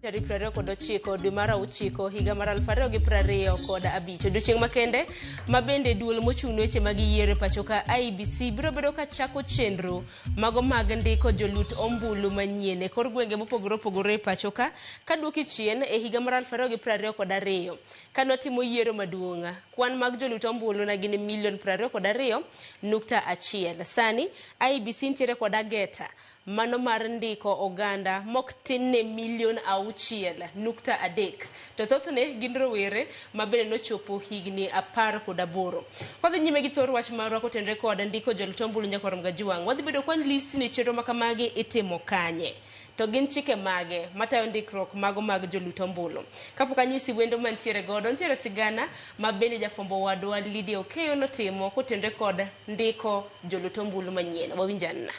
Tarik 29 dwe mar auchiko higa mar 2025. Odiochieng' makende ma bende duol mochung' ne weche mag yiero e pacho ka IEBC biro bedo ka chako chenro mago mag ndiko jolut ombulu manyien e kor gwenge mopogore opogore e pacho ka kaduoki chien e higa mar 2022 kane watimo yiero maduong'. Kwan mag jolut ombulu ne gin milion 22.1. Sani IEBC nitiere kod ageta mano mar ndiko oganda mok tin ne milion 6.3 to thothne gin rowere ma bende nochopo higni 18. Kwadhi nyime gi thor wach marwa kotenre kod ndiko jolut ombulu nyakwar Mgajuang', wadhi bedo kwan list ni chenro ma kamagi itimo kanye? To gin chike mage matayo ndikruok mago mag jolut ombulu? Kapok anyisi wendo mantiere godo, nitiere sigana ma bende jafwambo wadwa Lydia Okeyo notimo kotenre kod ndiko jolut ombulu manyien. Wawinj anna.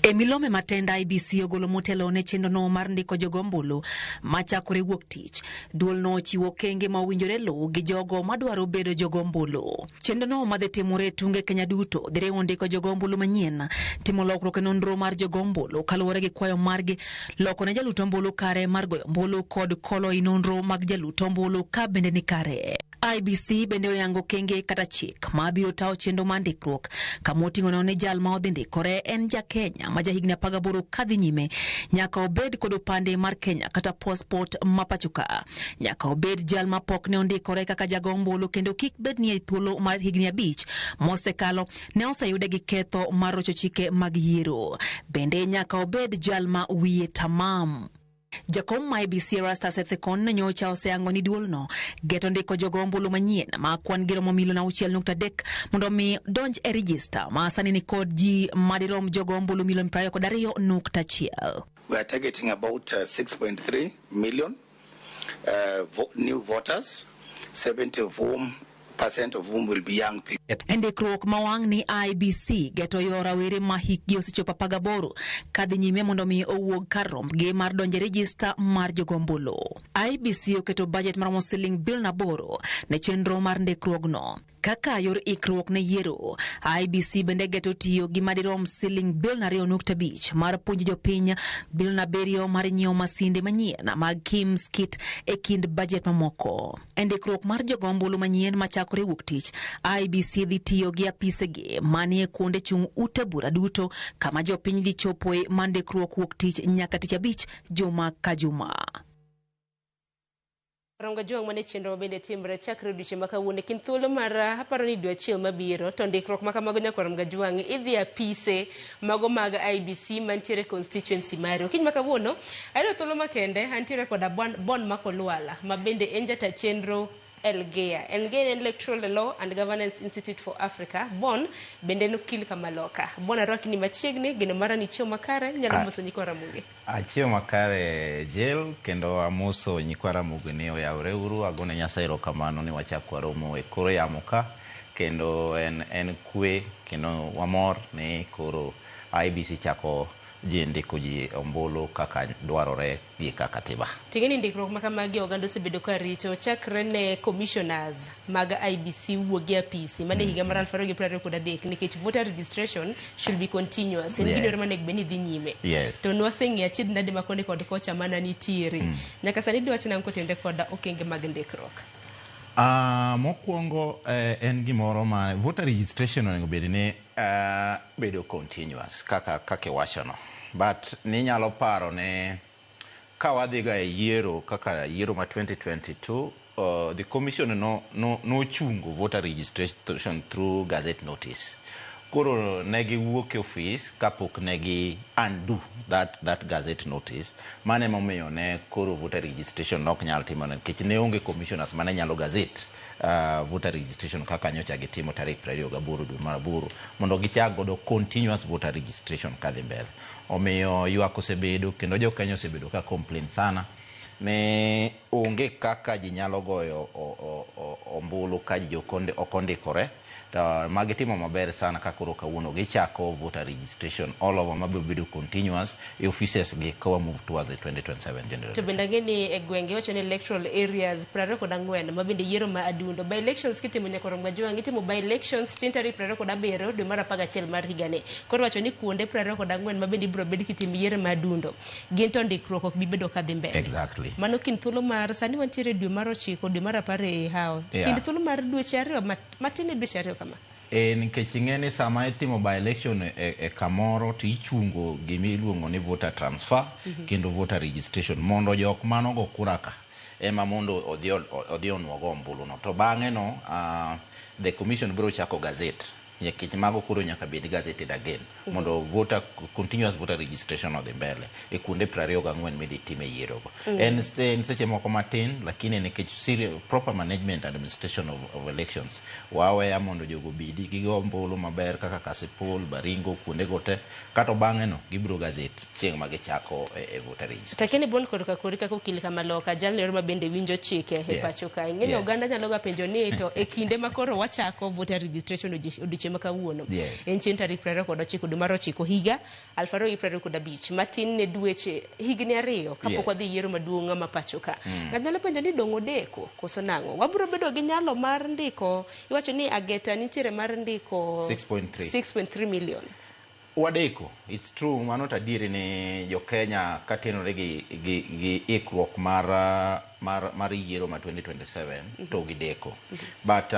E milome ma tend IEBC ogolo motelo ne chenrono mar ndiko jogo ombulu machakore wuok tich, duolno ochiwo okenge ma owinjore luw gi jogo madwaro bedo jogo ombulu. Chenrono madhi timore e tunge Kenya duto dhi riwo ndiko jogo ombulu manyien, timo lokruok e nonro mar jogo ombulu kaluwore gi kwayo margi, loko ne jalut ombulu kare mar goyo ombulu kod kolo i nonro mag jalut ombulu ka bende ni kare. IEBC bende oyango okenge kata chik ma biro tayo chenro mar ndikruok kama oting'o ni jal ma odhi ndikore en ja Kenya ma jahigni 18 kadhi nyime, nyaka obed kod opande mar Kenya kata passport ma pacho ka, nyaka obed jal ma pok ne ondikore kaka jago ombulu kendo kik bed ni e thuolo mar higni 5 mosekalo ne oseyude gi ketho mar rocho chike mag yiero, bende nyaka obed jal ma wiye tamam. Jakom ma IEBC Erastus Ethekon nyocha oseyango ni duolno geto ndiko jogo ombulu manyien ma kwan gi romo milion 6.3 mondo mi donj e register ma sani ni kod ji madirom jogo ombulu milion 22.1. We are targeting about 6.3 million new voters, 70 of whom percent of whom will be young people. E ndikruok ma wang' ni IEBC geto yo rawere ma hikgi osechopo 18 kadhi nyime mondo mi owuog kar rombgi mar donjo e rejista mar jogo ombulu. IEBC oketo budget maromo siling bilion 8 ne chenro mar ndikruogno. Kaka yor ikruok ne yiero, IEBC bende geto tiyo gi madirom siling bilion 2.5 mar puonjo jopiny, bilion 7 mar nyiewo masinde manyien mag KIEMS kit e kind budget mamoko. E ndikruok mar jogo ombulu manyien machakore wuok tich, IEBC dhi tiyo gi apisegi manie kuonde chung' ute bura duto kama jopiny dhi chopoe mar ndikruok wuok tich nyaka tich abich juma ka juma. Rongo Juang' mane chenro mabende timre chakre odiochieng' ma kawuono e kind thuolo mar aparo ni dwe achiel mabiro to ndikruok ma kamago nyakwar Mgajuang' idhi apise mago mag IEBC mantiere constituency mari. Okinyi ma kawuono ayudo thuolo makende antiere koda Bon Makolwala ma bende en jata chenro ELGEA. ELGEA en Electoral Law and Governance Institute for Africa. Bon bende en okil kamaloka. Bon arwaki ni machiegni, geno mara ni chiew makare, inyalo moso nyikwa Ramogi. Achiew makare Jill, kendo amoso nyikwa Ramogi ni oyawre uru, agone Nyasaye erokamano ni wachak waromo e kor yamo ka, kendo en kwe kendo wamor ni koro IEBC chako ji ndiko ji ombulu kaka dwarore gi kaka katiba. Ting'e ni ndikruok ma kamagi oganda osebedo ka rito chakre ne commissioners mag IEBC wuog e apisi mane higa mar 2023 nikech voter registration should be continuous. En gidwaro manego bed ni dhi nyime. To nwaseng'iyo achiedh nade ma koni kod kocha mana nitiere. Nyaka sani dwach nang'o kotenre kod okenge mag ndikruok? Mokwongo en gimoro ma voter registration onego bed ni bedo continuous kaka iwachono. But ninyalo paro ni ka wadhi ga e yiero kaka yiero ma 2022, the commission nochungo voter registration through gazette notice. Koro ne giwuok e ofis kapok ne gi undo that gazette notice. Mano emomiyo ne koro voter registration nok nyal timore nikech ne onge commissioners mane nyalo gazette voter registration kaka nyocha gitimo tarik 28 dwe mar aboro mondo gichak godo continuous voter registration kadhi mbele. Omiyo ywak osebedo kendo jo Kenya osebedo ka complain sana ni Onge kaka ji nyalo goyo ombulu ka ji ok ondikore. To magitimo maber sana ka koro kawuono gichako voter registration all over, mabiro bedo continuous e offices gi ka wa move towards the 2027 general. To bende ang'e ni e gwenge iwacho ni electoral areas 24 ma bende yiero ma adundo by elections kitimo nyaka Majwang' itimo by elections chieng' tarik 27 dwe mar 11 mar higani. Koro iwacho ni kuonde 24 ma bende ibiro bed kitimo yiero ma adundo gin to ndikruok ok bi bedo kadhi mbele. Mano kind thuolo mar sani wantiere dwe mar 9 dwe mar 10 e hawo. Kind thuolo mar dweche ariyo matin e dweche ariyo kama. Nikech ing'e ni sama itimo by election e kamoro to ichungo gima iluongo ni voter transfer kendo voter registration mondo jok manogo kura ka ema mondo odhi onuogo ombulu no. To bang'e no the commission biro chako gazette, nikech mago koro nyaka bed gazetted again mondo voter continuous voter registration odhi mbele e kuonde 24 midhi time yierogo. En seche moko matin, lakini nikech serious, proper management and administration of elections waweya mondo jogo bidi gigo ombulu maber kaka Kasipul, Baringo, kuonde go te, kato bang'e no gibiro gazette chieng' ma gichako e voter registration. Takini bon korka kori kaka okil kamaloka jalno ero ma bende winjo chike e pacho ka. Ing'e ni oganda nyalo ga penjo ni to e kinde ma koro wachako voter registration odiochieng' ma kawuono. En chieng' tarik 29 dwe mar 9 higa 2025 matin ne dweche higni ariyo kapok wadhi yiero maduong' ma pacho ka. Ng'ato nyalo penjo ni dong' odeko koso nang'o? Wabiro bedo gi nyalo mar ndiko, iwacho ni ageta nitiere mar ndiko 6.3. 6.3 million. Wadeko, it's true, mano to adieri ni jo Kenya katenore gi ikruok mar yiero ma 2027 to gideko. But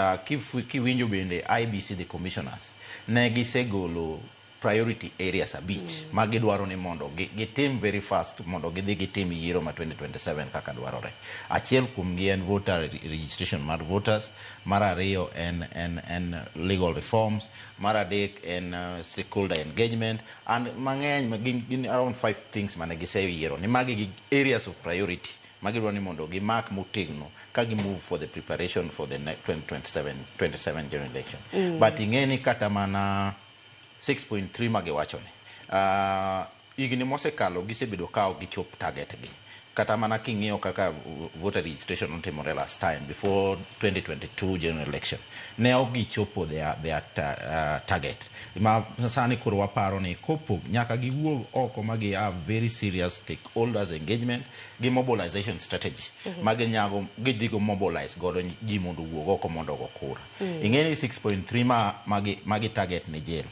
kiwinjo bende IEBC, the commissioners, ne gisegolo priority areas abich ma gidwaro ni mondo gitim very fast mondo gidhi gitim yiero ma 2027 kaka dwarore. Achiel kuomgi en voter registration mar voters, mar ariyo en legal reforms, mar adek en stakeholder engagement and mang'eny ma gin around five things mane giseyiero ni magi gi areas of priority magidwaro ni mondo gimak motegno ka gi move for the preparation for the 2027 27 general election. But ing'e ni kata mana 6.3 magiwacho ni higni mosekalo gisebedo ka ok gichop target gi. Kata mana king'iyo kaka voter registration notimore last time before 2022 general election, ne ok gichopo their target. Ma sani koro waparo ni kopo nyaka giwuog oko ma gi have very serious stakeholders engagement gi mobilization strategy ma ginyago gidhigo mobilize godo ji mondo owuog oko mondo ogo kura. Ing'e ni 6.3 ma magi target ni jail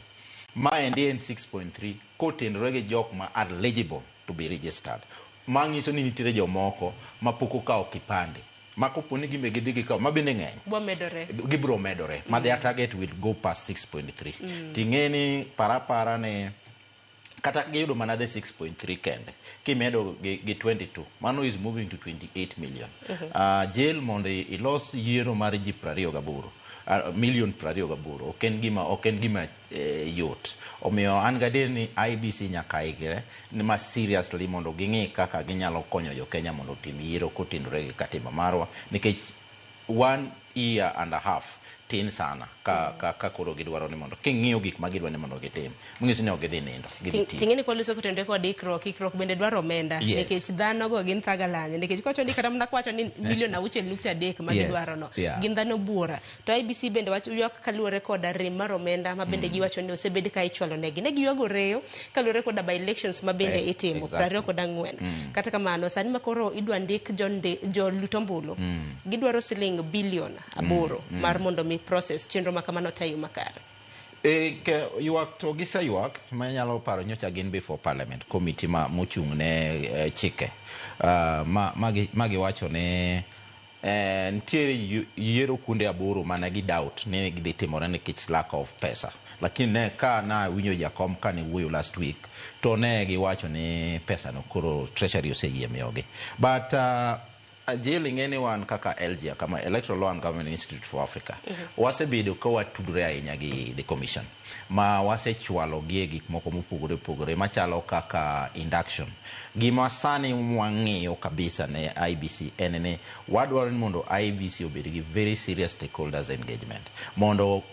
maendi en 6.3 kotenore gi jok ma are eligible to be registered, manyiso ni nitiere jomoko ma pok okawo kipande ma kopo ni gimbe gidhi gikawo ma bende ng'eny Bwamedore. Gibiro medore ma their target will go past 6.3. Ting'e ni parapara ni kata giyudo mana the 6.3 kende kimedo gi 22, mano is moving to 28 million. Jail mondo ilos yiero mar ji 28 million 28 ok en gima yot. Omiyo an gadier ni IEBC nyaka ikre ni ma seriously mondo ging'i kaka ginyalo konyo jo Kenya mondo otim yiero kotenore gi katiba marwa, nikech one year and a half tin sana ka koro gidwaro ni mondo king'iyo gik ma gidwaro ni mondo gitim, manyiso ni ok gidhi nindo, gidhi tiyo. Ting'e ni kwaloso kotenore kod ikruok, ikruok bende dwaro omenda nikech dhano go gin thagalany, nikech kwacho ni kata mana kwacho ni milion 6.3 ma gidwaro no gin dhano buora. To IEBC bende wach ywak kaluwore koda rem mar omenda ma bende giwacho ni osebed ka ichwalo negi. Ne giywago reyo kaluwore koda by elections ma bende itimo 24. Kata kamano sani ma koro idwa ndik jolut ombulu, gidwaro siling bilion 8 mar mondo mi process chenro ma kamano tayo makare. E, ke, ywak to giseywak manyalo paro nyocha gin before parliament committee ma mochung' ne chike ma giwacho ni nitiere yiero kuonde aboro mane gi doubt ni gidhi timore nikech lack of pesa, lakini ne ka nawinjo jakom kane wuoyo last week to ne giwacho ni pesa no koro treasury oseyie miyogi. But Jill, ing'e ni wan kaka ELGIA, kama Electoral Law and Government Institute for Africa, wasebedo ka watudore ahinya gi the commission ma wasechwalo gi e gik moko mopogore opogore machalo kaka induction. Gima sani wang'iyo kabisa ne IEBC en ni wadwaro ni mondo IEBC obed gi very serious stakeholders engagement mondo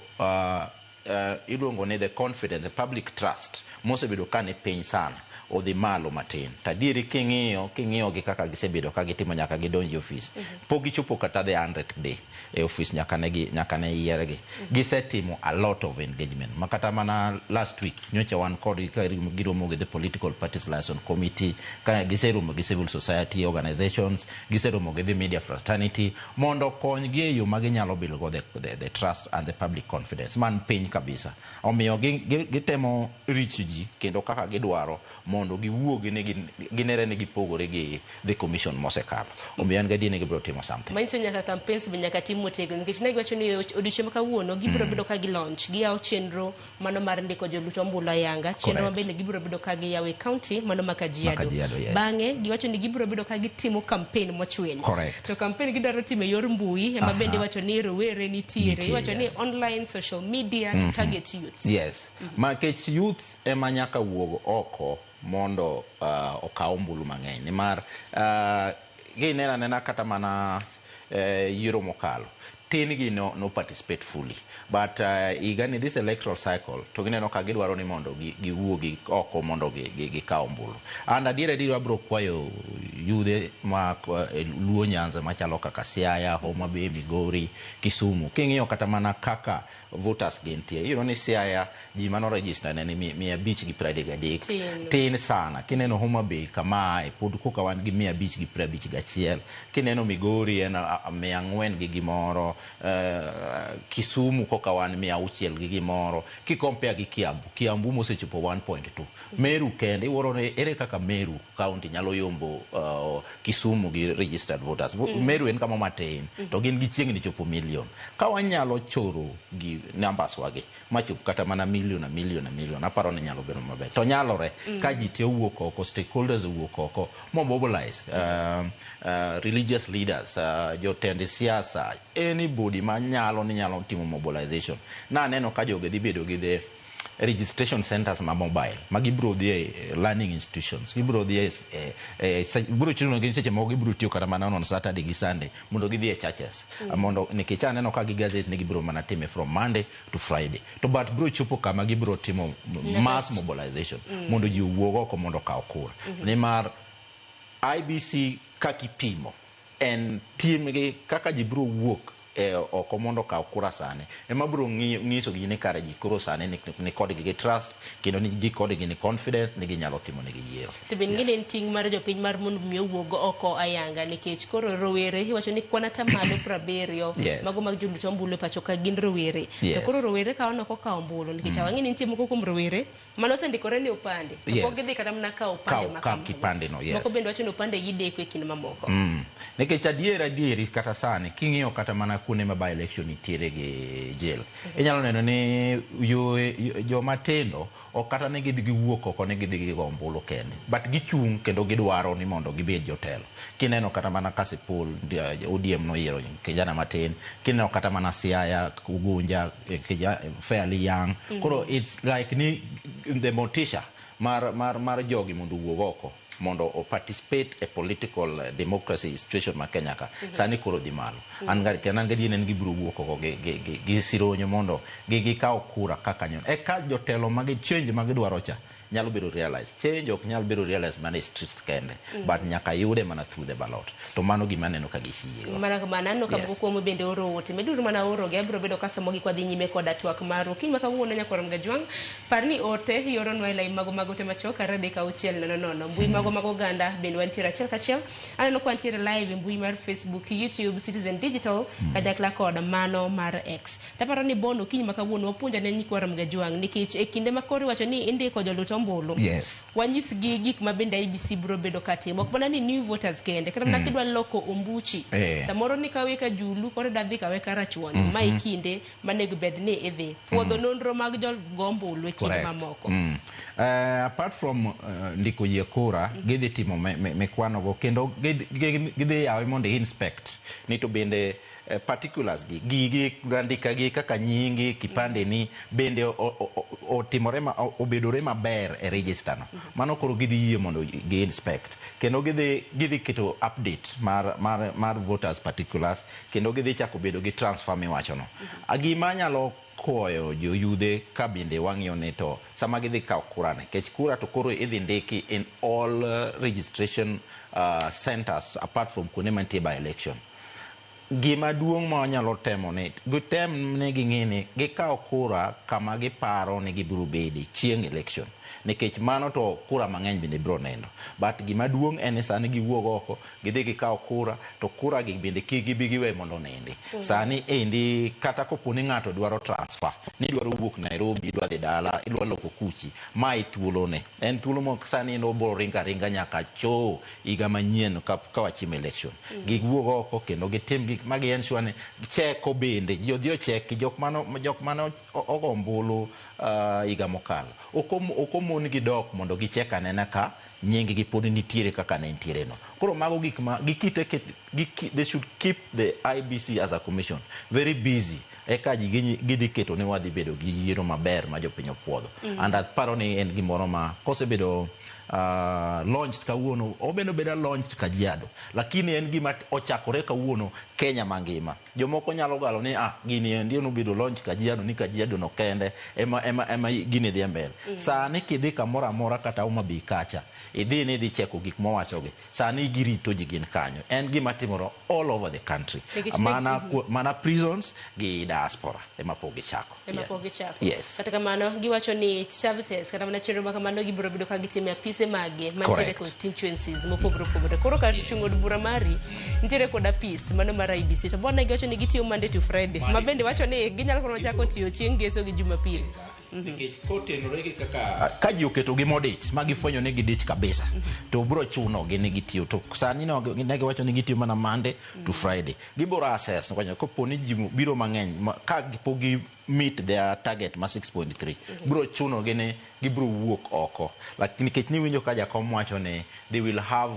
iluongo ni the confidence, the public trust mosebedo ka ni piny sana. odhi malo matin. To adieri king'iyo gi kaka gisebedo ka gitimo nyaka gidonj e ofis, pok gichopo kata the 100th day e ofis nyaka ne yiergi. Gisetimo a lot of engagement. Ma kata mana last week nyocha wan kodgi ka giromo gi the political parties liaison committee, ka giseromo gi civil society organizations, giseromo gi the media fraternity mondo okonygi e yo ma ginyalo build go the trust and the public confidence man piny kabisa. Omiyo gitemo reach ji kendo kaka gidwaro mondo giwuogi ni ginere ni gipogore gi the commission mosekalo. Omiyo an gadier ni gibiro timo something. Manyiso nyaka campaigns be nyaka tim motegno, nikech ne giwacho ni odiochieng' ma kawuono gibiro bedo ka gilaunch, giyawo chenro mano mar ndiko jolut ombulu ayanga, chenro ma bende gibiro bedo ka giyawo e county mano ma Kajiado. Kajiado, yes. Bang'e giwacho ni gibiro bedo ka gitimo campaign mochwiny. Correct. To campaign gidwaro timo e yor mbui ema bende iwacho ni rowere nitiere. Nitie, Iwacho ni yes. online social media to target youths. Yes. Makech youth ema nyaka wuog oko mondo okaw ombulu mang'eny. Nimar kineno anena kata mana yiero mokalo, tin gi no participate fully. But higani this electoral cycle to gineno ka gidwaro ni mondo giwuogi oko mondo gikaw ombulu. And adier adier abiro kwayo yudhe ma Luo Nyanza machalo kaka Siaya, Homa Bay, Migori, Kisumu. King'iyo kata mana kaka voters gintie, iyudo ni Siaya ji mano register ne ni 533. Tin. Tin sana. Kineno Homa Bay kama ae, pod koka wan gi 551. Kineno Migori en 400 gi gimoro. Kisumu koka wan 600 gi gimoro. Kikompare gi Kiambu, Kiambu mosechopo 1.2. Meru kende, iwuoro ni ere kaka Meru county nyalo yombo Kisumu gi registered voters. Meru en kama matin, to gin gichiegni chopo million. Ka wanyalo choro gi numbers wagi, machop kata mana million a million a million, aparo ni nyalo bedo maber. To nyalore, ka ji te owuok oko, stakeholders owuok oko, mo mobilize religious leaders, jotend siasa, anybody manyalo ni nyalo timo mobilization. Naneno ka jogi dhi bedo gi the registration centers ma mobile, ma gibiro dhi e learning institutions, gibiro dhi e biro chuno gi seche moko gibiro tiyo kata mana on Saturday gi Sunday mondo gidhi e churches. Mondo nikech aneno ka gi gazette ni gibiro mana time from Monday to Friday. To but biro chopo kama gibiro timo mass mobilization mondo ji owuog oko mondo okaw kura. Nimar IEBC kaka ipimo en timgi kaka ji biro wuok e oko mondo okaw kura sani ema biro ng'iso gi ni kare ji koro sani ni kodgi gi trust kendo ni ji kodgi ni confidence ni ginyalo timo negi yiero. To bende ng'e ni en ting' mar jopiny mar mondo mi owuog oko ayanga, nikech koro rowere iwacho ni kwan atamalo 70 mago mag jolut ombulu e pacho ka gin rowere. To koro rowere ka waneno kokawo ombulu, nikech wang'e ni nitie moko kuom rowere mane osendikore ni opande to pok gidhi kata mana kawo opande ma Kaw kamago. kipande no, yes. Moko bende wacho ni opande gideko e kind mamoko. Nikech adier adieri kata sani king'iyo kata mana kuonde ma by election nitiere gi jail, inyalo neno ni joma tindo ok kata ni gidhi giwuok oko ni gidhi gigo ombulu kende, but gichung' kendo gidwaro ni mondo gibed jotelo. Kineno kata mana Kasipul, ODM noyiero kijana matin. Kineno kata mana Siaya, Ugunja, fairly young. Koro it's like ni the motisha mar jogi mondo owuog oko mondo o participate e political democracy situation ma Kenya ka sani koro dhi malo. An gadier ni gibiro wuok oko gi sironyo mondo gikaw kura kaka nyo eka jotelo magi change ma gidwaro cha nyalo bedo realized. Change ok nyal bedo realized mana e streets kende, but nyaka yude mana through the ballot. To mano gima aneno ka gisiego. Mana kamano, aneno ka moko kuomu bende oro ote. Meduru mana orogi, abiro bedo kasomogi kwa dhi nyime koda twak maru. Kiny ma kawuono nyakwar Mgajwang', par ni ote ioronwa e lai mago mag ote machuok 23600. Mbui mago mag oganda bende wantiere achiel kachiel. Aneno ka wantiere live e mbui mar Facebook, YouTube, Citizen Digital, kanyakla kod mano mar X. Taparo ni bono kiny ma kawuono wapuonjo ne nyikwar Mgajwang' nikech e kinde ma koro iwacho ni indiko jolut ombulu. Wanyisgi gik ma bende IEBC biro bedo ka timo. Ok mana ni new voters kende, kata mana kidwa loko ombuchi. Samoro ni kawe ka Julu, koro idwa dhi kawe Karachuonyo. Ma e kinde manego bed ni idhi. Puodho nonro mag jogo ombulu e kinde mamoko. Apart from ndiko yie kura, gidhi timo mikwanogo kendo gidhi yawe mondo inspect ni to bende particulars gi gigi andika gi kaka nyingi, kipande ni bende otimore ma, obedore maber e register no. Mano koro gidhi yie mondo gi inspect kendo gidhi keto update mar voters particulars kendo gidhi chako bedo gi transfer miwacho no. Gima anyalo kwayo joyudhe ka bende wang'iyo ni to sama gidhi kawo kura ni, nikech kura to koro idhi ndiki in all registration centers apart from kuonde mantie by election. Gima duong' ma wanyalo temo ni gitem ni ging'i ni gikawo kura kama giparo ni gibiro bede chieng' election, nikech mano to kura mang'eny bende biro nendo. But gima duong' en ni sani giwuog oko gidhi gikaw kura, to kura gi bende kik gibi giwe mondo onindi. Sani endi kata kopo ni ng'ato dwaro transfer, ni idwaro wuok Nairobi, idwa dhi dala, idwa loko kuchi, ma e thuolone. En thuolo ma sani en obiro ringo aringa nyaka choo higa manyien ka wachimo election. Giwuog oko kendo gitim gik ma gi ensure ni cheko bende ji odhi ocheki jok mane ogo ombulu higa mokalo. Ok omon gi dok mondo gichek anena ka nying gi pod nitiere kaka ne nitiere no. Koro mago gik ma gikite, they should keep the IBC as a commission very busy. Eka ji gidhi keto ni wadhi bedo gi yiero maber ma jopiny opuodho. And aparo ni en gimoro ma kosebedo launched kawuono, obedo beda launched Kajiado, lakini en gima ochakore kawuono Kenya mangima. Jomoko nyalo galo ni gini endi nobedo launch Kajiado, ni Kajiado no kende ema gini dhi mbele. Sani kidhi kamoro amora kata Homa Bay kacha, idhi ni idhi cheko gik mowachogi, sani girito ji gin kanyo. En gima timore all over the country. Mana prisons gi diaspora ema pok gichako. Ema pok gichako. Yes. Kata kamano giwacho ni services kata mana chenro makamano gibiro bedo ka gitimo e apise mage mantiere constituencies mopogore opogore. Koro kar chung' od bura mari nitiere kod apis mano mar IBC, to bona giwacho ni gitiyo Monday to Friday, ma bende wacho ni ginyalo koro chako tiyo chieng' Ngeso gi Jumapil. Nikech kotenore gi kaka ka ji oketo gi modich ma gifwenyo ni gidich kabisa, to biro chuno gi ni gitiyo. To sani ne giwacho ni gitiyo mana Monday to Friday. Gibiro assess kopo ni ji biro mang'eny ka pok gi meet their target ma 6.3, biro chuno gi ni gibiro wuok oko. Lakini nikech niwinjo ka jakom wacho ni they will have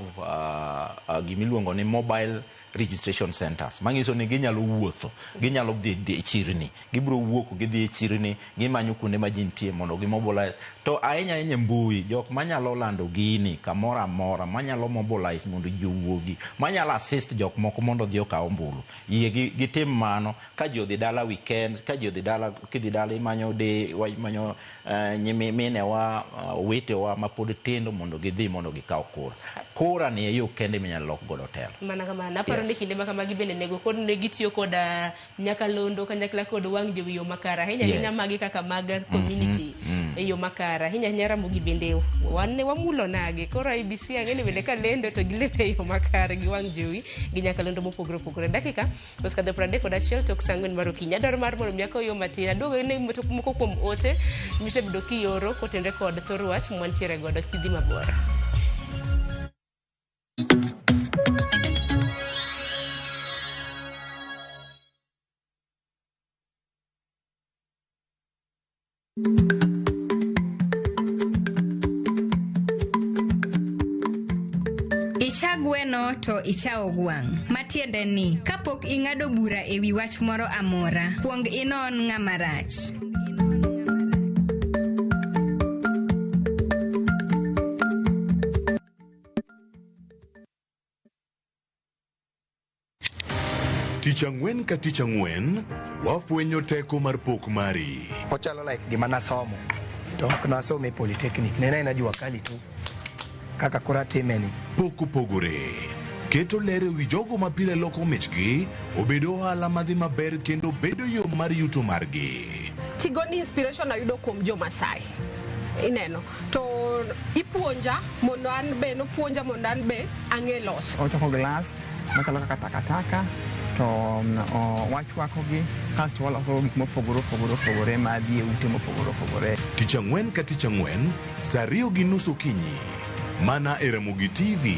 gimiluongo ni mobile registration centers, manyiso ni ginyalo wuotho, ginyalo dhi e chirni, gibiro wuok gidhi e chirni, gimanyo kuonde ma ji nitie mondo gimobilize. To ahinya ahinya mbui, jok manyalo lando gini kamoro amora, manyalo mobilize mondo ji owuogi, manyalo assist jok moko mondo odhi okaw ombulu, yie gitim mano. Ka ji odhi dala weekends, ka ji odhi dala, kidhi dala imanyo de imanyo nyiminewa, owetewa mapod tindo mondo gidhi mondo gikaw kura. Kura ni e yo kende minyalo lok godo telo. Mana kamano. Aparo ni kinde makamagi bende nego kod ne gitiyo kod nyakalondo kanyakla kod wang' jowi yo makare. Ahinya ahinya magi kaka mag community e yo makare. Ahinya ahinya Ramogi bende wan ne wamulo nage. Koro IBC ang'e ni bende ka lendo to gilendo e yo makare gi wang' jowi gi nyakalondo mopogore opogore. Dakika osekadho 31 tok saa 4 mar okinyi. Adwaro mar mondo mi akaw yo matin. Aduogo ne moko kuom ote misebedo kioro kotenore kod thor wach mwantiere godo. Kidhi mabor. Icha gweno to ichawo gwang'. Matiende ni, kapok ing'ado bura e wi wach moro amora, kuong inon ng'ama rach. Tich ang'wen ka tich ang'wen, wafwenyo teko mar pok mari. Ochalo like gima nasomo, to ok nasomo e polytechnic, ne en jua kali tu kaka koro atime ni. Pok opogore. Keto ler e wi jogo ma pile loko michgi, obedo ohala madhi maber kendo bedo yo mar yuto margi. Tigoni inspiration ayudo kuom jo Masai. Ineno. To ipuonja mondo an be, nopuonja mondo an be ang'e loso. Ochoko glass machalo kaka takataka to wachwakogi kasto waloso gik mopogore opogore opogore madhi e ute mopogore opogore. Tich ang'wen ka tich ang'wen, saa 2:30 okinyi, mana e Ramogi TV.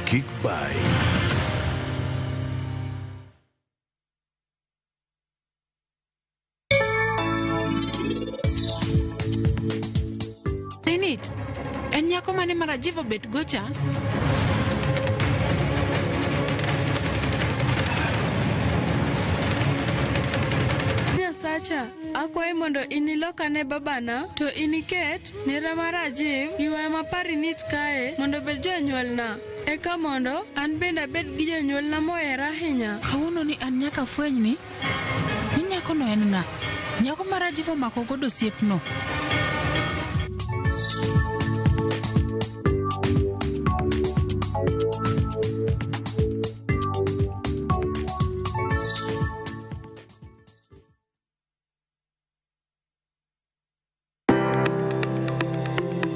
Kik bai. Init, en nyako mane ma Rajiv obet gocha? Nyasacha, akwayi mondo inilokane babana to iniket nera ma Rajiv gi waya ma Parinit kae mondo obed jonyuolna. Eka mondo an bende abed gi jonyuolna mohera ahinya. Kawuono ni an nyaka fweny ni nyakono en ng'a? Nyako ma Rajiv omako godo osiepno.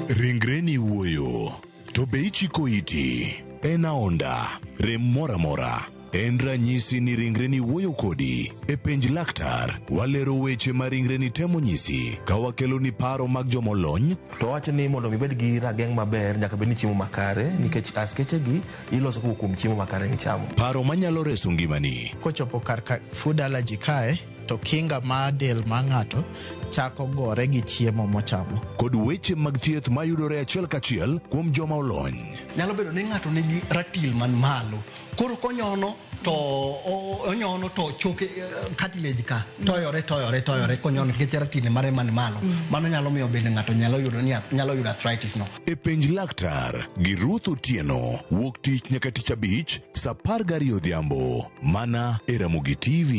Ringreni wuoyo, to be ichiko iti? En aonda, rem moro amora. En ranyisi ni ringreni wuoyo kodi. E penj laktar, walero weche ma ringreni temo nyisi ka wakeloni paro mag jomolony. To wacho ni mondo mi ibed gi rageng' maber nyaka bed ni chiemo makare nikech askeche gi iloso kowuok kuom chiemo makare michamo. Paro manyalo reso ngimani. Kochopo kar ka food allergy kae to kinga mar del mar ng'ato chako gore gi chiemo mochamo. Kod weche mag thieth mayudore achiel kachiel kuom joma olony. Nyalo bedo ni ng'ato nigi ratil man malo, koro konyono to onyono to choke cartilage ka toyore toyore toyore konyono nikech ratil mare man malo. Mano nyalo miyo bende ng'ato nyalo yudo ni nyalo yudo arthritis no. E penj laktar gi Ruth Otieno wuok tich nyaka tich abich saa 12 odhiambo mana e Ramogi TV.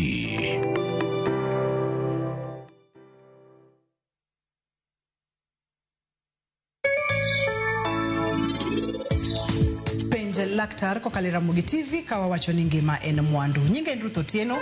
Penj laktar kokalo e Ramogi TV ka wawacho ni ngima en mwandu. Nyinga en Ruth Otieno.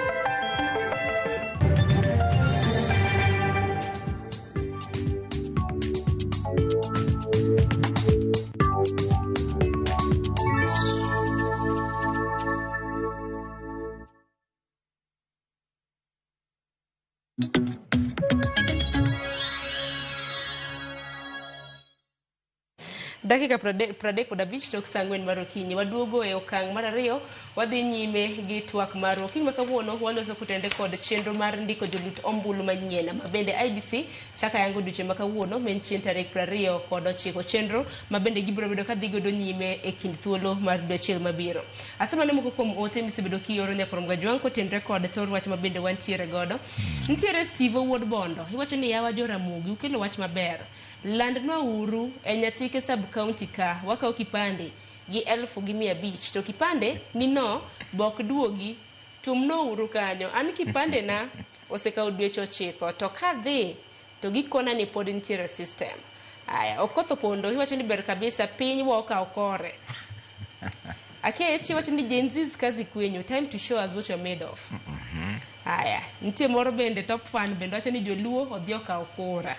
Dakika 35 tok saa 4 mar okinyi. Waduogo e okang' mar ariyo, wadhi nyime gi twak marwa. Okinyi ma kawuono waloso kotende kod chenro mar ndiko jolut ombulu manyien ma bende IEBC chako yango odiochieng' ma kawuono ma en chieng' tarik 29. Chenro ma bende gibiro bedo ka dhi godo nyime e kind thuolo mar dwe achiel mabiro. Asemane moko kuom ote misebedo kioro nyakorom Gajwang' kotenre kod thor wach ma bende wantiere godo. Nitiere Steve Owuod Bondo, iwacho ni yawa Joramogi ukelo wach maber. Landnwa uru e Nyatike sub county ka wakawo kipande gi 1500 to kipande ni no bok duogi tumno uru kanyo. An kipande na osekawo dweche 9 to kadhi to gikona ni pod nitiere system. Aya, Okoth Opondo iwacho ni ber kabisa piny wa okawo kore. Akech iwacho ni Gen Z's kazi kwenyu, time to show us what you're made of. Aya, nitie moro bende top fan bende wacho ni joluo odhi okawo kura.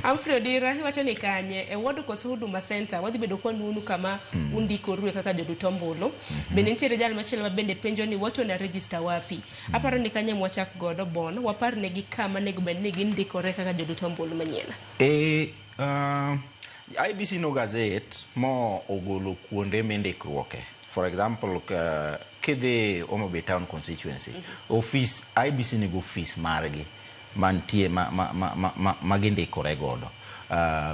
Humphrey Odira iwacho ni kanye e ward koso Huduma Center wadhi bedo kwa nunu kama undikorue kaka jolut ombulu. Bende nitiere jal machielo ma bende penjo ni watu na register wapi. Aparo ni kanye mwachak godo bon wapar negi kama nego bed ni gindikore kaka jolut ombulu manyien. IEBC no gazette mo ogolo kuonde mindikruoke. For example, kidhi Homa Bay Town constituency, office IEBC nigo office margi mantie ma gindikore godo.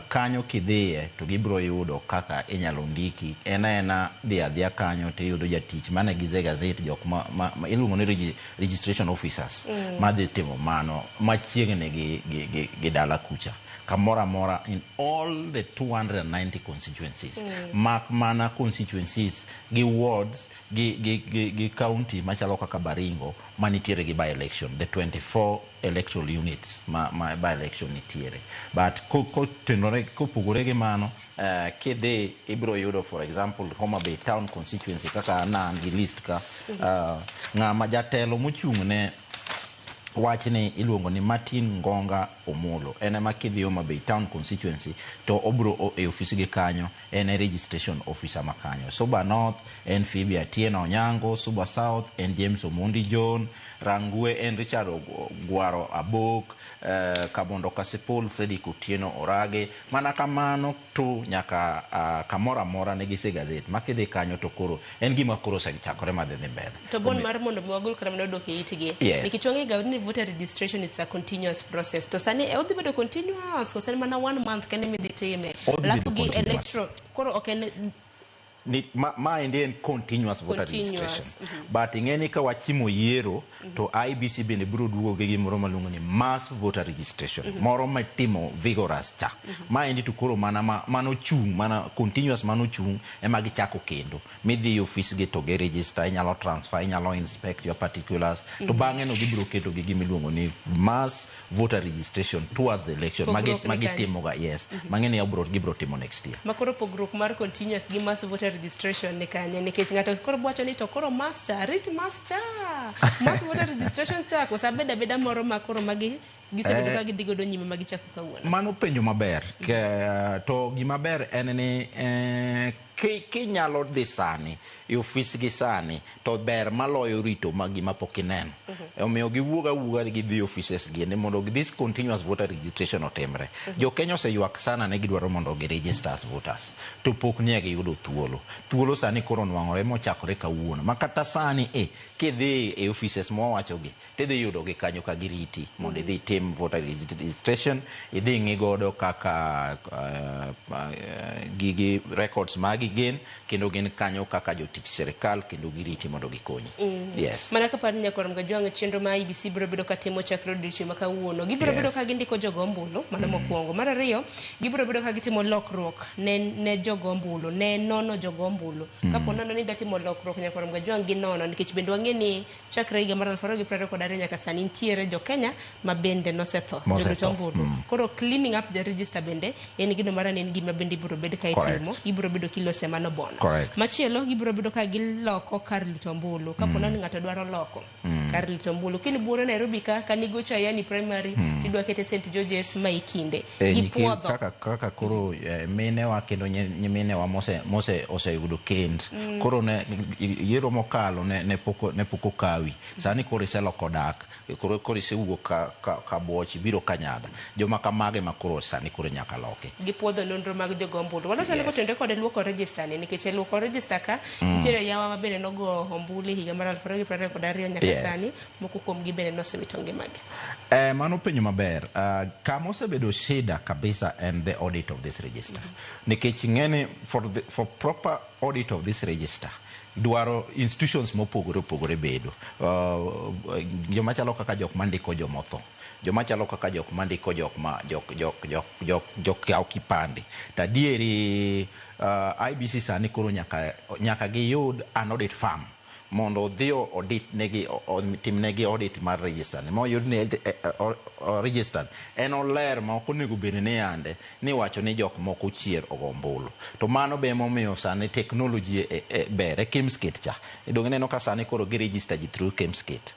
Kanyo kidhiye to gibiro yudo kaka inyalo ndiki. En aena dhi adhiya kanyo tiyudo jatich mane gize gazette jok ma iluongo ni registration officers madhi timo mano machiegni gi dala kucha. Kamoro amora in all the 290 constituencies. Mak mana constituencies gi wards gi county machalo kaka Baringo manitiere gi by-election, the 24 electoral units ma by-election nitiere. But kopogore gi mano, kidhi ibiro yudo for example Homa Bay Town constituency kaka an an gi list ka, ng'ama jatelo mochung' ne wachni iluongo ni Martin Ngonga Omolo. En ema kidhi Homa Bay Town constituency to obiro e ofis gi kanyo, en e registration officer ma kanyo. Suba North en Phoebe Atieno Onyango, Suba South en James Omondi John, Rangwe en Richard Gwaro Abok, Kabondo Kasipul, Fredrick Otieno Orage. Mana kamano to nyaka kamoro amora ne gise gazette ma kidhi kanyo to koro en gima koro osechakore madhi dhi mbele. To bon mar mondo mi wagol kata mana odok e itgi. Nikech wang'e ga ni voter registration is a continuous process. To sani odhi bedo continuous koso en mana 1 month kende midhi time. Odhi bedo Alafu gi continuous. electoral koro ok en Ni, ma, maendi en continuous voter Continuous, registration. But ing'e ni ka wachimo yiero to IEBC bende biro duogo gi gimoro maluongo ni mass voter registration. Moro matimo vigorous cha. Maendi to koro mana ma, manochung' mana continuous manochung' ema gichako kendo. Midhi e ofis gi to gi register, inyalo transfer, inyalo inspect your particulars. To bang'e no gibiro keto gi gimiluongo ni mass voter registration towards the election. Magi, Pogruok ni magi kanye? timoga, yes. Mang'e ni gibro timo next year. Ma koro pogruok mar continuous gi mass voter registration ni kanye? Nikech ng'ato koro wacho ni to koro mass cha, rit mass cha. Mass voter registration cha koso abeda abeda moro ma koro magi gisebedo ka gidhi godo nyime ma gichako kawuono. Mano penjo maber. To gima ber en ni kinyalo dhi sani e ofis gi sani to ber maloyo rito ma gima pok ineno. Omiyo giwuog awuoga gidhi e offices gi ni mondo this continuous voter registration otimre. Jo Kenya oseywak sana ni gidwaro mondo gi register as voters to pok nie giyudo thuolo. Thuolo sani koro onwang'ore mochakore kawuono. Ma kata sani kidhi e offices mwawachogi tidhi yudo gi kanyo ka giriti mondo idhi itim voter registration, idhi ng'i godo kaka gigi records magi gin kendo gin kanyo kaka jotich sirikal kendo giriti mondo gikonyi. Yes. Mana kapar ni nyakwar Mgajwang' chenro ma IEBC biro bedo katimo chakre odiochieng' ma kawuono. Gibiro bedo ka gindiko jogo ombulu, mano mokwongo. Mar ariyo, gibiro bedo ka gitimo lokruok ne jogo ombulu, ne nono jogo ombulu. Kapo nono ni idwa timo lokruok nyakwar Mgajwang' ginono, nikech bende wang'e ni chakre higa mar 2022 nyaka sani nitiere jo Kenya ma bende nosetho, jolut ombulu. Koro cleaning up the register bende en gino mar en gima bende ibiro bed ka itimo, ibiro bedo kilose mano bono. Machielo gibiro bedo ka giloko kar luto ombulu. Kapo ni ng'ato dwaro loko kar luto ombulu, kiny buoro Nairobi ka kanigocho Ayani Primary, tidwa kete St George's ma ikinde. Gipuodho. Kaka koro minewa kendo nyiminewa mose oseyudo kend. Koro ne yiero mokalo ne pok okawi. Sani koro iseloko dak, koro isewuok ka buoch ibiro Kanyada. Joma kamage ma koro sani koro nyaka loki. Gipuodho nonro mag jogo ombulu. Waloso ni kotenore kod luoko register ni, nikech e luoko register ka nitiere yawa ma bende nogo ombulu e higa mar 2022 nyaka sani, moko kuomgi bende nosewito ngimagi. Mano penjo maber. Kama osebedo shida kabisa en the audit of this register. Nikech ing'eni for proper audit of this register dwaro institutions mopogore opogore bedo. Joma chalo kaka jok mandiko jomotho, joma chalo kaka jok mandiko jok ma jok jok jok jok jok kawo kipande. To adieri IEBC sani koro nyaka giyud an audit firm mondo odhi audit negi timnegi audit mar register ni moyud ni register en oler ma ok onego bed ni yande ni wacho ni jok moko chier ogo ombulu. To mano be emomiyo sani technology ber e KIEMS kit cha. Donge ineno ka sani koro gi register ji through KIEMS kit.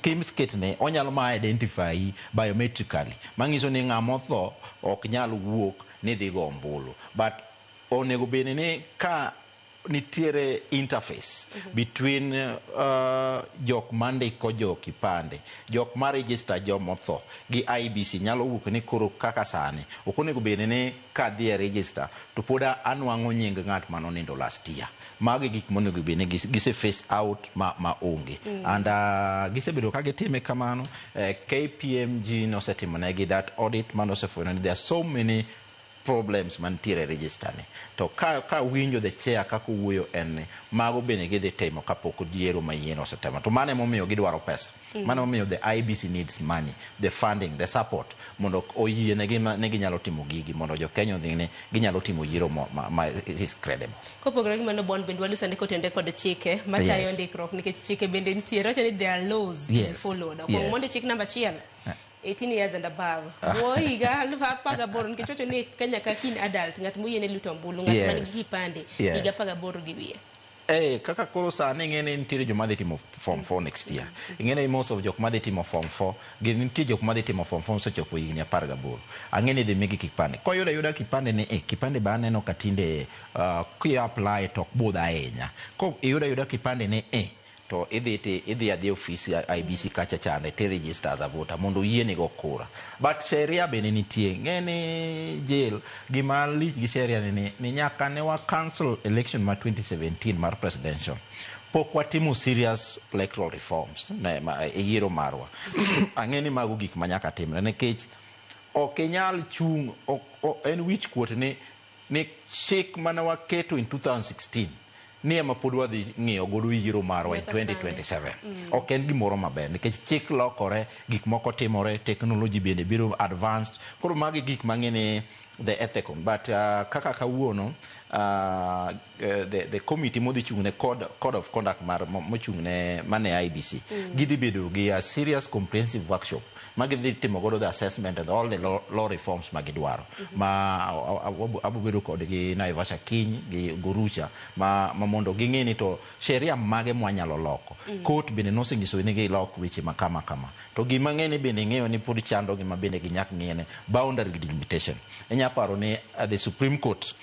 KIEMS kit ni onyalo ma identify biometrically manyiso ni ng'ama otho ok nyal wuok ni dhi go ombulu. But onego bed ni ka nitiere interface between jok mandiko jo kipande, jok ma register jomotho gi IEBC nyalo wuok ni koro kaka sani ok onego bed ni kadhi e register to pod anwang'o nying ng'at manonindo last year. Magi gik monego bed ni gise phase out ma onge. And gisebedo ka gitime kamano. KPMG nosetimo negi that audit manosefwenyo ni there are so many problems mantiere e register ni. To ka winjo the chair kaka owuoyo en ni mago bende gidhi timo kapok yiero manyien osetimo. To mano emomiyo gidwaro pesa. Mano emomiyo the IEBC needs money, the funding, the support mondo oyie negi ni ginyalo timo gigi mondo jo Kenya odhi ni ginyalo timo yiero ma is credible. Kopogore gi mano Bon bende waluso ni kotenore kod chike matayo ndikruok nikech chike bende nitiere wacho ni there are laws to be followed. Okuong mondo chik namba 1. 18 years and above. Bwo higa 18 nikech wacho ni Kenya ka kin adult ng'at moyiene luto ombulu ng'at man gi kipande higa 18 gi wiye. Kaka koro sani ing'e ni nitiere joma dhi timo form 4 next year. Ing'e ni most of jok madhi timo form 4 gin nitie jok madhi timo form 4 osechopo higni 18. Ang'e ni idhi migi kipande. Koyudo ayuda kipande ni kipande be aneno ka tinde ki apply to ok budh ahinya. Ko iyudo ayuda kipande ni to idhi adhi ofis IEBC kacha chande ti register as a voter mondo oyieni go kura. But sheria bende nitie. Ng'e ni jail gima lich gi sheria ni nyaka ne wa cancel election ma 2017 mar presidential. Pok watimo serious electoral reforms ne e yiero marwa. Ang'e ni mago gik ma nyaka timre nikech ok inyal chung' en wich kuot ni Ni chik mane waketo in 2016 ni ema pod wadhi ng'iyo godo yiero marwa in Nyaka sani. 2027. Ok en gimoro maber nikech chik lokore, gik moko timore, technology bende biro advanced. Koro magi gik mang'e ni the ethical. But kaka kawuono the committee modhi chung' ne code of conduct mar mochung' ne mane IEBC gidhi bedo gi a serious comprehensive workshop ma gidhi timo godo the assessment and all the law reforms ma gidwaro ma abo bedo kodgi Naivasha kiny gi Gorucha ma mondo ging'e ni to sheria mage mwanyalo loko. Court bende nosenyiso ni gilok weche ma kama kama. To gima ng'e ni bende ing'eyo ni pod chando gi ma bende ginyak ng'iye ne boundary delimitation. Inya paro ni the Supreme Court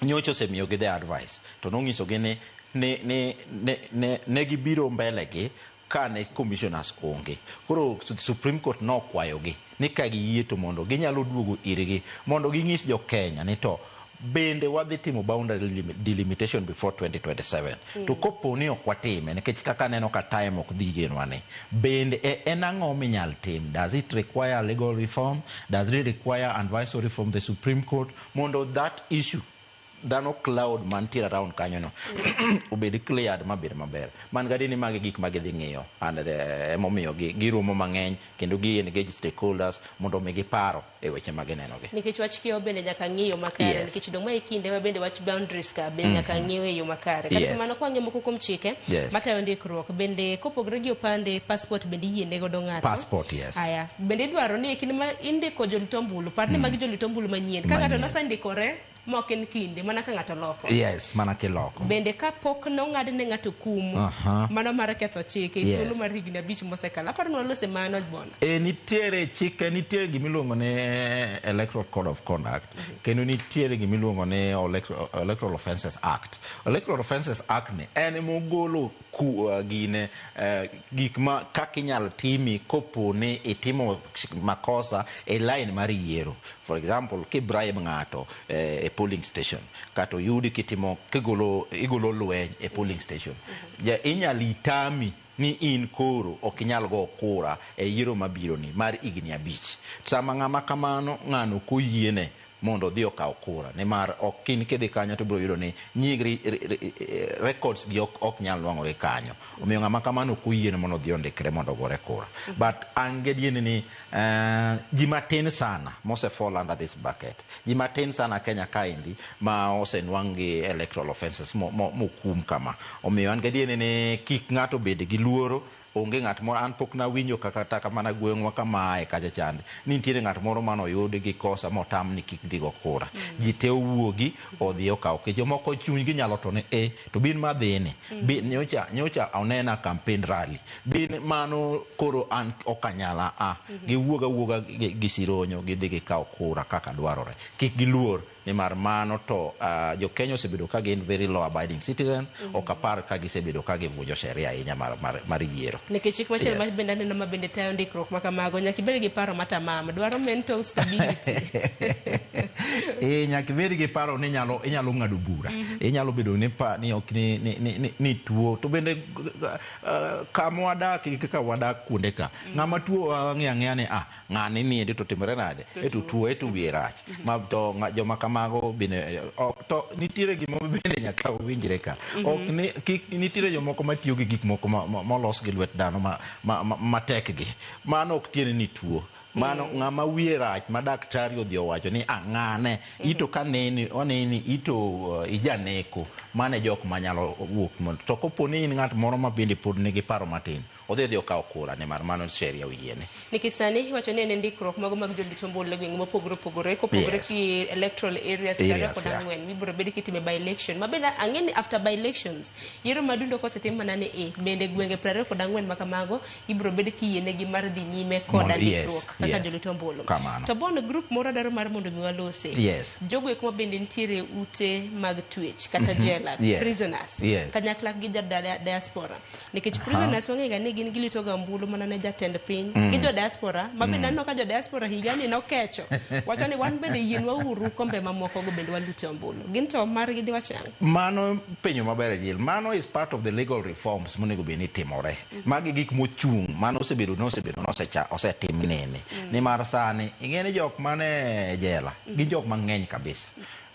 nyocha osemiyogi the advice to nong'isogi ni ne gibiro mbele gi kane commissioners onge. Koro Supreme Court nokwayogi ni ka giyie to mondo ginyalo duogo irgi mondo ging'is jo Kenya ni to bende wadhi timo boundary delimitation before 2027. To kopo ni ok watime, nikech kaka aneno ka time ok dhi yienwa ni, bende en ang'o minyal tim? Does it require legal reform? Does it require advisory from the Supreme Court? Mondo that issue dhano cloud mantiere around kanyo no obed cleared mabed maber. Man gadi ni magi gik ma gidhi ng'iyo and emomiyo giromo mang'eny kendo gi engage stakeholders mondo mi giparo e weche ma gineno gi. Nikech wach kiewo bende nyaka ng'iyo makare. Nikech dong' ma e kinde ma bende wach boundaries ka bende nyaka ng'iyo e yo makare. Kata kamano kwa ng'iyo moko kuom chike matayo ndikruok bende kopogore gi opande, passport bende iyiene godo ng'ato. Passport, yes. Aya, bende idwaro ni e kinde ma indiko jolit ombulu, par ni magi jolit ombulu manyien. Ka ng'ato nosendikore ma ok en kinde, mana ka ng'ato loko. Yes, mana kiloko. Bende kapok nong'ad ne ng'ato kum, mano mar ketho chike, e thuolo mar higni 5 mosekalo. Aparo ni walose mano bona. E nitiere chike, nitiere gimiluongo ni Electoral Code of Conduct, kendo nitiere gimiluongo ni Electoral Offences Act. Electoral Offences Act ni en mogolo gine gik ma kaka inyalo timi kopo ni itimo makosa e line mar yiero. For example, kibribe ng'ato e polling station, kata oyudi kitimo kigolo igolo lweny e polling station, ja inyal itami ni in koro ok inyal go kura e yiero mabiro ni mar higni 5. Sama ng'ama kamano ng'ano koyiene mondo odhi okaw kura, nimar ok in kidhi kanyo to ibiro yudo ni nying records gi ok nyal nwang'ore kanyo. Omiyo ng'ama kamano ok oyiene mondo odhi ondikre mondo ogore kura. But an gadier ni ji matin sana mose fall under this bracket. Ji matin sana Kenya kaendi ma osenwang' gi electoral offences mokum kama. Omiyo an gadier ni kik ng'ato bed gi luoro. Onge ng'at moro, an pok nawinjo kata mana gweng'wa kama ae kacha chande ni nitiere ng'at moro manoyud gi kosa motam ni kik dhi go kura. Ji te owuogi odhi okaw ke jomoko chunygi nyalo to ni to bin madhini bin nyocha onena campaign rally bin mano koro an ok anyala a giwuog awuoga gi sironyo gidhi gikaw kura kaka dwarore. Kik giluor nimar mano to jo Kenya osebedo ka gin very law abiding citizen, ok apar ka gisebedo ka givunjo sheria ahinya mar yiero. Nikech chik machielo ma bende aneno ma bende tayo ndikruok ma kamago, nyaka ibed gi paro matamam, dwaro mental stability. Nyaka ibed gi paro ni inyalo ng'ado bura. Inyalo bedo ni pa, ni ok ni, ni, ni, ni, ni tuo. To bende kama wadak gi kaka wadak kuonde ka, ng'ama tuo wang'eyo ang'eya ni ng'ani niendi to timore nade? To E to tuo. tuo, e to wiye rach. Ma to joma kamago bende ok, to nitiere gima bende nyaka winjre ka. Ok ni, kik, nitiere jomoko matiyo gi gik moko molos gi lwet dhano matek gi. Mano ok tiende ni tuo. Mano ng'ama wiye rach ma daktari odhi owacho ni ng'ane ito ka neni oneni ito ijaneko, mano e jok manyalo wuok mondo. To kopo ni in ng'at moro ma bende pod nigi paro matin, odhi okaw kura nimar mano sheria oyiene. Nikech sani iwacho ni en ndikruok mago mag jolit ombulu e gwenge mopogore opogore, kopogore gi electoral areas Areas, 24 mibiro bed kitime by election. Ma bende ang'e ni after by elections, yiero madundo kosetim mana ni bende gwenge 24 ma kamago ibiro bed kiyienegi mar dhi nyime koda ndikruok kaka jolit ombulu. Kamano. To bono group moro dwaro mar mondo mi walose. Jogo eko ma bende nitiere ute mag twech kata jela, prisoners, kanyakla gi ja diaspora. Nikech prisoners wang'eyo ga ni gin gilito ga ombulu mana ne jatend piny. Gi jo diaspora, ma bende aneno ka jo diaspora higa ni nokecho. Wacho ni wan bende yienwa uru kombe mamoko go bende walute ombulu. Gin to margi diwach ang'o? Mano penjo maber, Jill. Mano is part of the legal reforms monego bed ni timore. Magi gik mochung', mano osebedo nosebedo nosecha osetim nene. Nimar sani ing'e ni jok mane jela gin jok mang'eny kabisa.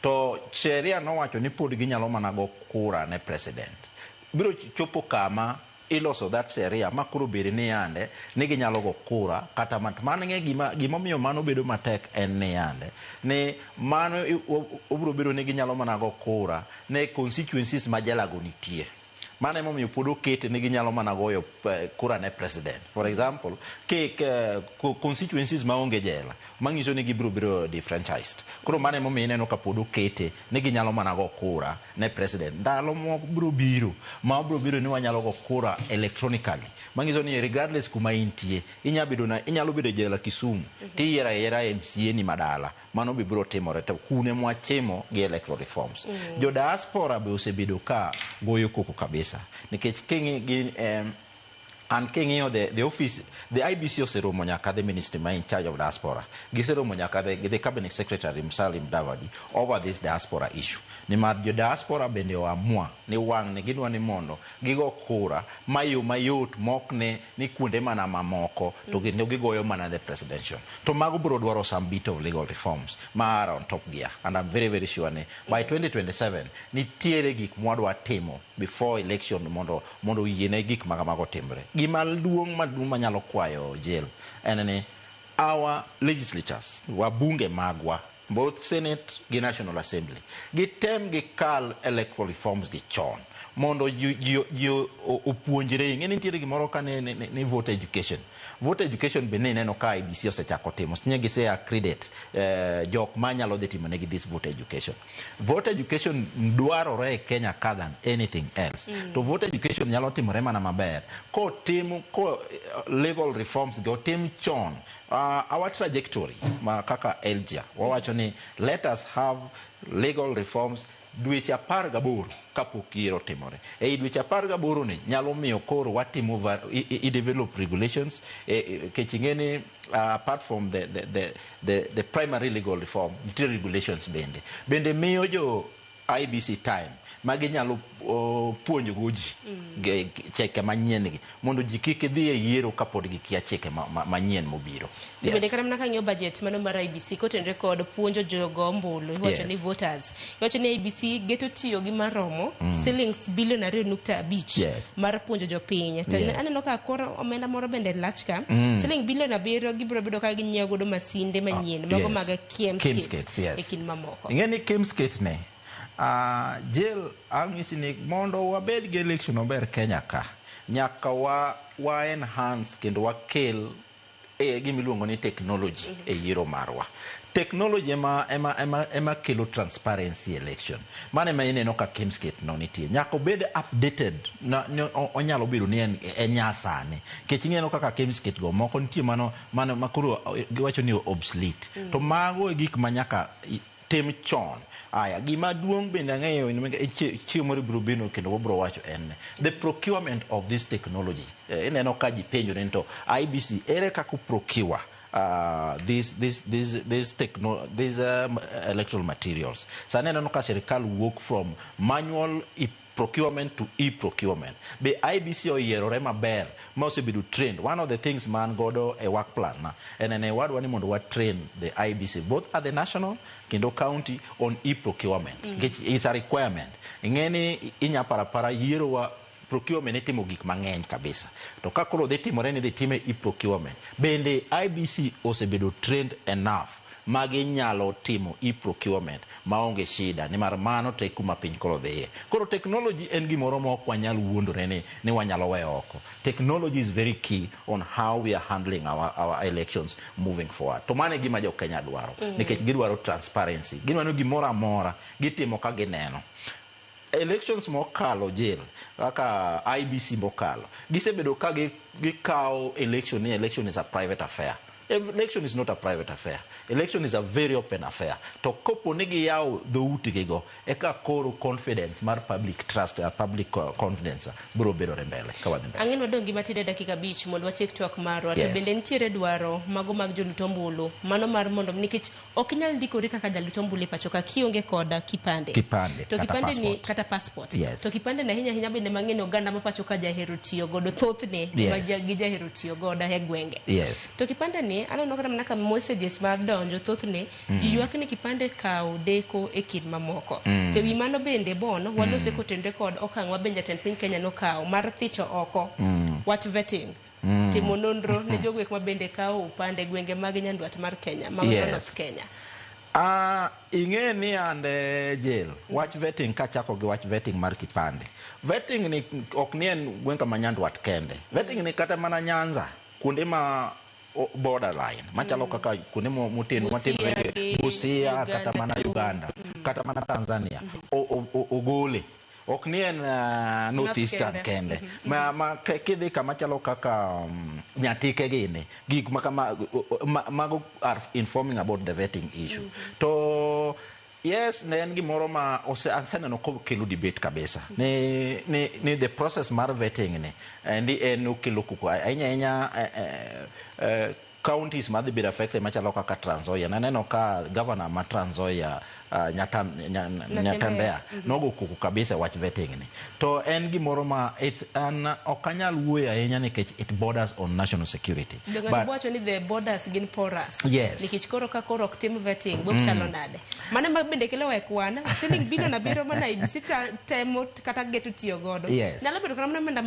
To sheria nowacho ni pod ginyalo mana go kura ne president. Biro chopo kama iloso that sheria ma koro bed ni yande ni ginyalo go kura kata mano ng'e gima gimomiyo mano bedo matek en ni yande ni mano obiro bedo ni ginyalo mana go kura ne constituencies ma jela go nitie. Mano emomiyo pod okete ni ginyalo mana goyo kura ne president. For example, ke constituencies maonge jela manyiso ni gibiro bedo disfranchised. Koro mano emomiyo ineno ka pod okete ni ginyalo mana go kura ne president. Ndalo moko biro biro ma biro bedo ni wanyalo go kura electronically. Manyiso ni regardless kuma intie, inyalo bedo e jela Kisumu, tiyiero ayiera MCA ni madala. Mano be biro timore to kune mwachimo gi electoral reforms. Jo diaspora be osebedo ka goyo koko kabisa. Nikech king'i gi an king'iyo the office, the IEBC oseromo nyaka the ministry ma in charge of diaspora. Giseromo nyaka the cabinet secretary Musalia Mudavadi over this diaspora issue. Nimar jo diaspora bende oamua ni wang' ni gidwa ni mondo gigo kura mayo mayot mok ne ni kuonde mana mamoko to kendo gigoyo mana the presidential. To mago biro dwaro some bit of legal reforms ma are on top gear, and I'm very very sure ni by 2027 nitiere gik mwadwa timo before election mondo oyiene gik ma kamago timre. Gima duong' maduong' manyalo kwayo jail en ni our legislatures, wabunge magwa, both Senate gi National Assembly, gitem gikal electoral reforms gi chon mondo ji opuonjre. Ing'e ni nitiere gimoro ka ni voter education. Voter education bende ineno ka IEBC osechako timo. Nye gise accredit jok manyalo dhi timo negi this voter education. Voter education dwarore e Kenya ka than anything else. To voter education nyalo timore mana maber kotim ko legal reforms go tim chon. Our trajectory ma kaka LGA wawacho ni let us have legal reforms dweche 18 kapok yiero otimore. Ei dweche 18 ni nyalo miyo koro watimo i develop regulations kech ing'e ni apart from the primary legal reform, nitie regulations bende. Bende miyo jo IEBC time ma ginyalo puonjo go ji chike manyien gi mondo ji kik dhi e yiero kapod gikia chike manyien mobiro. To bende kata mana kang'iyo budget mano mar IEBC kotenore kod puonjo jogo ombulu, iwacho ni voters, iwacho ni IEBC geto tiyo gi maromo shillings bilion 2.5 mar puonjo jopiny. To aneno ka koro omenda moro bende lach ka, siling bilion 7 gibiro bedo ka ginyiewo godo masinde manyien mago mag KIEMS kit e kind mamoko. Ing'e ni KIEMS kit ne jail ang'isi ni mondo wabed gi election maber Kenya ka nyaka wa enhance kendo wakel gima iluongo ni technology e yiero marwa. Technology ema kelo transparency election. Mano ema ineno ka KIEMS kit no nitie. Nyaka obed updated. Onyalo bedo ni en nyasani. Nikech ineno kaka KIEMS kit go moko nitie mano makoro giwacho ni obsolete. To mago e gik ma nyaka tim chon. Aya, gima duong' bende ang'eyo chieng' moro biro biro kendo wabiro wacho en the procurement of this technology. Ineno ka ji penjore ni to IEBC ere kaka procure these electoral materials. Sani ineno ka sirikal wuok from manual procurement to e-procurement. Be IEBC oyierore maber ma osebedo trained. One of the things man godo e work plan na en ne wadwa ni mondo wa train the IEBC both at the national kendo county on e-procurement. It's a requirement. Ing'e ni inya parapara yiero wa procurement itimo gik mang'eny kabisa. To ka koro dhi timore ni dhi time e-procurement. Bende IEBC osebedo trained enough ma ginyalo timo e-procurement maonge shida nimar mano te kuma piny koro dhiye. Koro technology en gimoro ma ok wanyal wuondore ni wanyalo weyo oko. Technology is very key on how we are handling our elections moving forward. To mano e gima jo Kenya dwaro. Nikech gidwaro transparency. Gidwaro gimoro amora gitimo ka gineno. Elections mokalo jail kaka IEBC mokalo gisebedo ka gikawo election ni election is a private affair. Election is not a private affair. Election is a very open affair. To kopo ni giyawo dhoutgigo eka koro confidence mar public trust, public confidence biro bedore mbele ka wadhi mbele. Ang'e ni wadong' gi matin e dakika 5 mondo watiek twak marwa. To bende nitiere dwaro mago mag jolut ombulu mano mar mondo nikech ok inyal ndikori kaka jalut ombulu e pacho ka kionge koda kipande. To kipande ni kata passport. To kipande na ahinya ahinya bende mang'eny oganda ma pacho ka jahero tiyo godo thothne ma gijahero tiyo godo e gwenge. To kipande ni ni aneno kata mana ka messages mar donjo thothne ji ywak ni kipande kawo deko e kind mamoko. To ewi mano bende bon walose kotenore kod okang' ma bende jatend piny Kenya nokawo mar thicho oko wach vetting. Timo nonro ne jogo ek ma bende kawo upande e gwenge mag nyandwat mar Kenya, mago North Kenya. Ing'e ni ande jail wach vetting kachako gi wach vetting mar kipande. Vetting ni ok ni en gweng' kama Nyandwat kende. Vetting ni kata mana Nyanza kuonde ma borderline machalo kaka kuonde moteno Busia matenore gi Busia Uganda kata mana to. Uganda kata mana Tanzania ogole. Ok ni en North North Eastern kende. kende. Ma kidhi kama chalo kaka Nyatike gini, gik ma kama mago are informing about the vetting issue. To yes, ne en gimoro ma aseneno kokelo debate kabisa. Ni the process mar vetting ni endi en okelo koko ahinya ahinya counties madhi bedo affected machalo kaka Trans Nzoia. Naneno ka governor ma Trans Nzoia Nyatembea nogo koko kabisa e wach vetting ni. To en gimoro ma it's an ok anyal wuoyo ahinya nikech it borders on national security. Be ng'ato But wacho ni the borders gin porous. Yes. Nikech koro ka koro ok tim vetting, bok chalo nade. Mano ma bende kelo e kwan, siling bilion 7 mana IEBC temo kata geto tiyo godo. Nyalo bedo kata mana omenda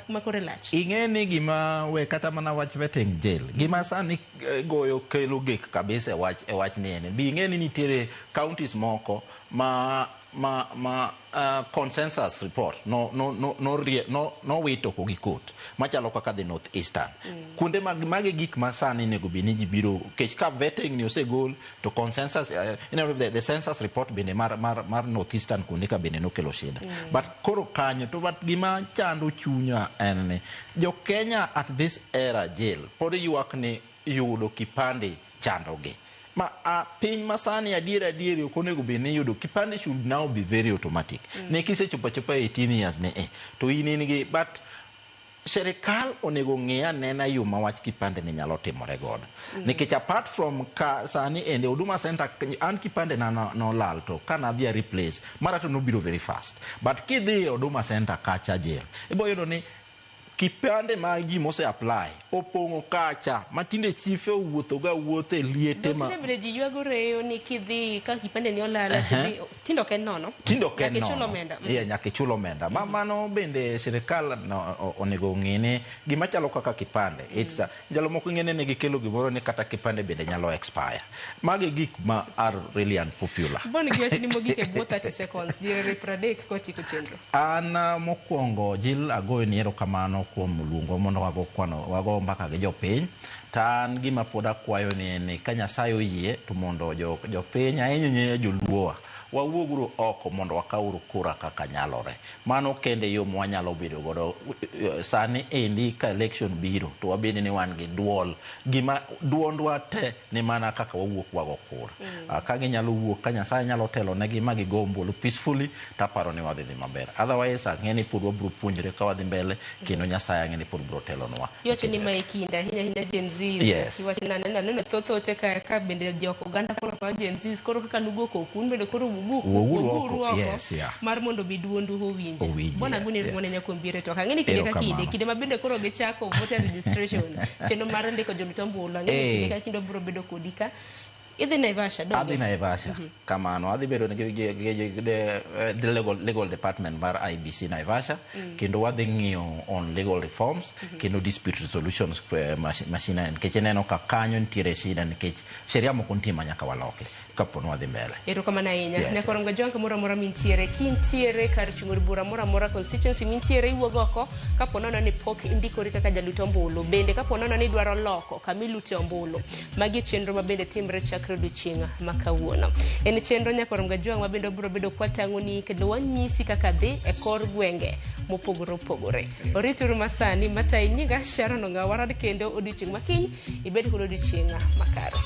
ma kore lach. Ing'e ni gima we kata mana wach vetting jail. Gima sani goyo kelo gek kabisa e wach ni en. Bi ing'e ni nitiere counties moko ma consensus report no wito oko gi court machalo kaka the North Eastern. Kuonde mag mage gik ma sani onego bed ni ji biro kech ka vetting ni osegol to consensus the census report bende mar North Eastern kuonde ka bende nokelo shida. But koro kanyo to but gima chando chunya en ni jo Kenya at this era jail pod ywak ni yudo kipande chandogi. Ma piny masani adier adier ok onego bed ni yudo kipande should now be very automatic. Ne kisechopo achopa 18 years ne to in gi but sirikal onego ng'i anena yo ma wach kipande ni nyalo timore godo. Nikech apart from ka sani ende Huduma Center an kipande na nolal to kana adhi a replace mara to nobiro very fast. But kidhi e Huduma Center kacha jail ibo yudo ni kipande ma ji mose apply opong'o kacha ma tinde chife owuotho ga wuotho e liete ma Tinde bende ji ywago reyo ni kidhi ka kipande ni olal tidhi tinde ok en nono. Tinde ok en Nyaka ichul nono. omenda. Yeah, nyaka ichul omenda. Ma mano bende sirikal onego ong'i ni gima chalo kaka kipande. It's ndalo moko ing'e ni gikelo gimoro ni kata kipande bende nyalo expire. Magi gik ma are really unpopular. Bon gi wachni mogik e bwo 30 seconds diere 30 kotieko chenro. An mokwongo Jill agoyo ni erokamano kuom luongo mondo wago kwano wago mbaka gi jopiny. To an gima pod akwayo ni en ni ka Nyasaye oyie to mondo jopiny ahinya ahinya joluowa wawuoguru oko mondo wakawuru kura kaka nyalore. Mano kende yo mwanyalo bedo godo sani endi ka election biro to wabed ni wan gi duol. Gima duondwa te ni mana kaka wawuok wago kura. Ka ginyalo wuok ka Nyasaye nyalo telo negi ma gigo ombulu peacefully to aparo ni wadhi dhi maber. Otherwise ang'e ni pod wabiro puonjre ka wadhi mbele kendo Nyasaye ang'e ni pod biro telonwa. Iwacho ni mae kinde ahinya ahinya Gen Z. Iwacho ni aneno thoth ote ka bende jok oganda koro kawo Gen Z koro kaka nugo koko un bende koro Wuoguru wuoguru oko. oko mar mondo mi duondu owinji. Owinji, Bwana Aguni rumo ne nyakuom biro to ang'e ni kinde ka kinde kinde ma bende koro gichako voter registration chenro mar ndiko jolut ombulu ang'e ni kinde ka kinde obiro bedo kodi ka idhi Naivasha donge? Adhi Naivasha. Kamano adhi bedo gi the legal department mar IEBC Naivasha kendo wadhi ng'iyo on legal reforms kendo dispute resolutions mashina nikech ineno ka kanyo nitiere shida nikech sheria moko nitie ma nyaka waloki kapo ni wadhi mbele. Erokamano ahinya. Nyakwarom Gajwang' kamoro amora mintiere, kintiere kar chung' od bura moro amora constituency mintiere iwuog oko kapo nono ni pok indikori kaka jalut ombulu. Bende kapo nono ni idwaro loko kama ilute ombulu. Magi e chenro ma bende timre chakre odiochieng' ma kawuono. En chenro Nyakwarom Gajwang' ma bende obiro bedo kwatang'oni kendo wanyisi kaka dhi e kor gwenge mopogore opogore. Orituru masani matayi nyinga Sharon Ong'awa warad kendo odiochieng' makiny ibed kod odiochieng' makare.